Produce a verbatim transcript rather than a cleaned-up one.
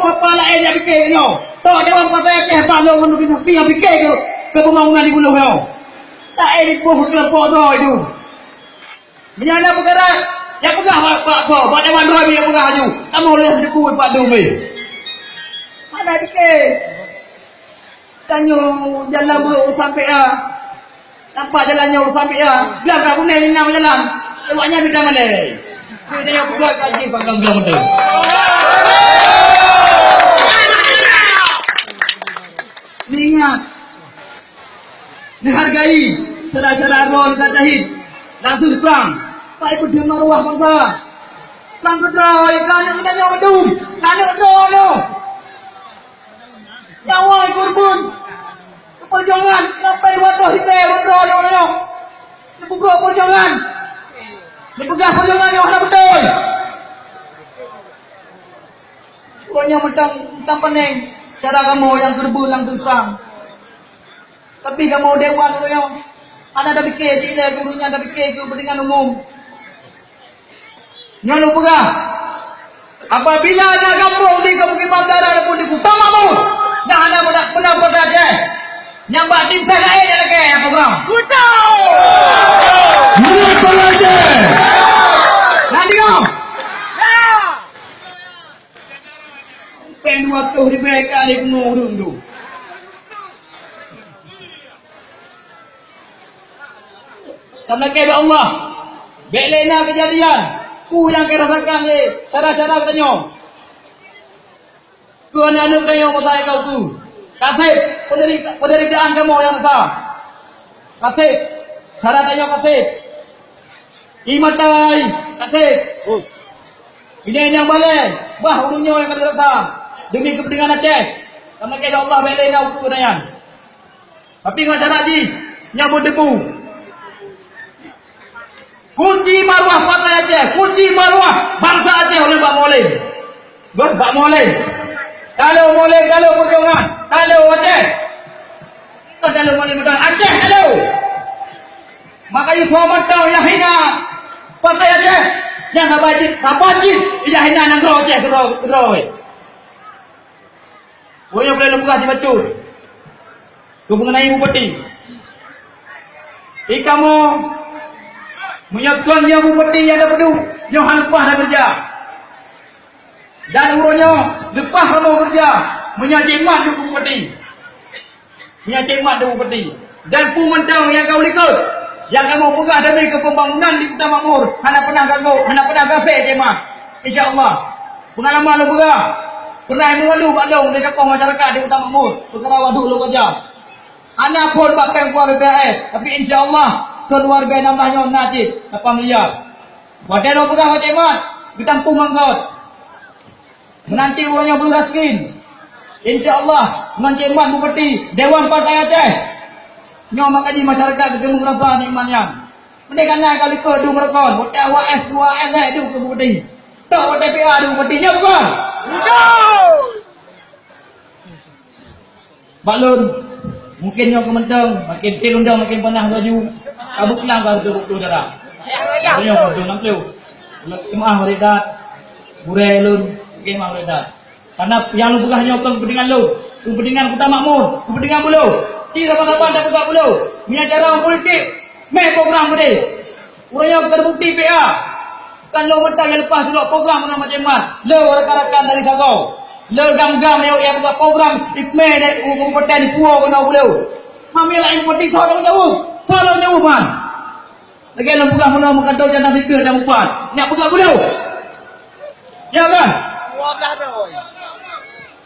Apa laén nyang pike nyoe? Tok Dewan Partai Aceh bak lôn ngon pike keu, keu pembangunan di Buloh nyoe. Laén iboh keu kelompok droe itu. Meunyoe na peugah, ya peugah bak, bak, bak, bak Dewan droe nyang peugah laju. Kamoe lheueh jipui bak dum. Hana pike. Tanyoe jalan beuet sampai a. Nampak jalan nyoe sampai a. Glam ka guna nyang jalan. Awak nyan bidang malèe. Beda yang peugah ka jih bang glam-glam tu. Ingat. Neuhargai syedara-syedara droe nyang tajahid. Langsung prang. Pai peudeueng maruah bansa. Prang keudroe, ka aneuk geutanyoe mandum. Ka aneuk droe nyoe. Nyawa ikor pun. Keupeurjuangan, sampai dua ratus ribèe bandua nyoe nyoe. Neupeugah peurjuangan. Neupeugah peurjuangan nyoe hana beutôi. Pokoknya mantong, mantong paneng cara kamoe nyang keureubeuen lam geupang. Tapi kamoe dewan nyoe hana tapike cit lé guru nyan, tapike keu kepentingan umum. Nyoe lôn peugah, apabila na gampông di Kabupaten Dara ataupun di Kuta Makmur nyang hana meuda-, meunan Partai Aceh, nyang bak tim sah laén nyang lakèe program. Meunan Partai Aceh. Nah, diam. Pèng dua ploh ribèe ka lé pungo ureueng tu. Tameulakèe bak Allah. Bèk lé na keujadian peue nyang ka rasakan lé syedara-syedara geutanyoe. Keu aneuk-aneuk geutanyoe masa ka ukeue. Ka sép penderi-, penderitaan kamoe nyang rasa. Ka sép. Syedara tanyoe ka sép. Ié mata ai, ka sép. Inong-inong balèe, bah ureueng nyoe nyang ka rasa. Demi keupeuntengan Aceh. Tameulakèe bak Allah bèk lé na ukeue geutanyoe. Tapi ngon syarat jih, nyan beudebu. Kunci maruah Partai Aceh, kunci maruah bansa Aceh ureueng bak molem. Beuh, bak molem. Talo molem, talo peurjuangan, talo Aceh. Kon talo molem meudan, Aceh talo. Maka ié soe mantong nyang hina Partai Aceh, nyang saban cit, saban cit nyang hina nanggroe Aceh keudroe, keudroe. Ureueng nyoe peureulèe lôn peugah sibacut keu mengenai bupati. Di kamoe, meunyoe kon nyoe bupati nyang tapeuduek, nyoe hana leupah that keureuja. Dan uroe nyoe leupah kamoe keureuja, meunyoe Cék Mat duek keu bupati. Meunyoe Cék Mat duek bupati. Dan peue mantong nyang ka u likot, nyang kamoe peugah demi keu pembangunan di Kuta Makmur, hana peunah ganggu, hana peunah gasé Cék Mat. Insya Allah. Peungalaman lôn peugah, peunah meuwalu bak lôn lé tokoh masyarakat di Kuta Makmur, peukara waduk lôn keureuja. Hana phon bak pèng kuah B P H S, tapi insya Allah, thôn dua ribèe nam blah nyoe na cit lapan miliar. Watèe lôn peugah bak Cék Mat, geutampông mangkot. Meunanti uroe nyoe Bulu Raskin. Insya Allah, ngon Cék Mat bupati, Dewan Partai Aceh. Nyoe maka jih masyarakat geuteumeung rasa nikmat nyan. Meudeh kana ka likot dum rukon, watèe awak S dua S eh duek keu bupati. Tok watèe P A duek bupati, nyoe bukon? Bak lôn, mungkin nyoe keu mantong, makin pih lôn dong makin panas laju. Ka beuklang ka beutôi-beutôi dara. Nyoe ka beutôi nam ploh. Lôn keumaah murit dat. Gurèe lôn, keumaah murit dat. Karena nyang lôn peugah nyoe kon keupeuntengan lôn, keupeuntengan Kuta Makmur, keupeuntengan Bulo. Ci saban-saban tapeugah Bulo, meunyo cara politik, mè program geude. Ureueng nyoe teubukti P A. Kan lôn mantong nyang leupah sidroe program ngon macam mat. Le rakan-rakan dari Sagoe. Le gam-gam nyang, nyang buka program ipmè dek u kabupaten ipuwoe keunoe Bulo. Mami laén peuti soe tanggung jaweueb? Soe tanggung jaweueb, man? Lagèe lôn peugah meunoe meukato janda sikeue dan upat. Nyak peugah Bulo. Ya kan?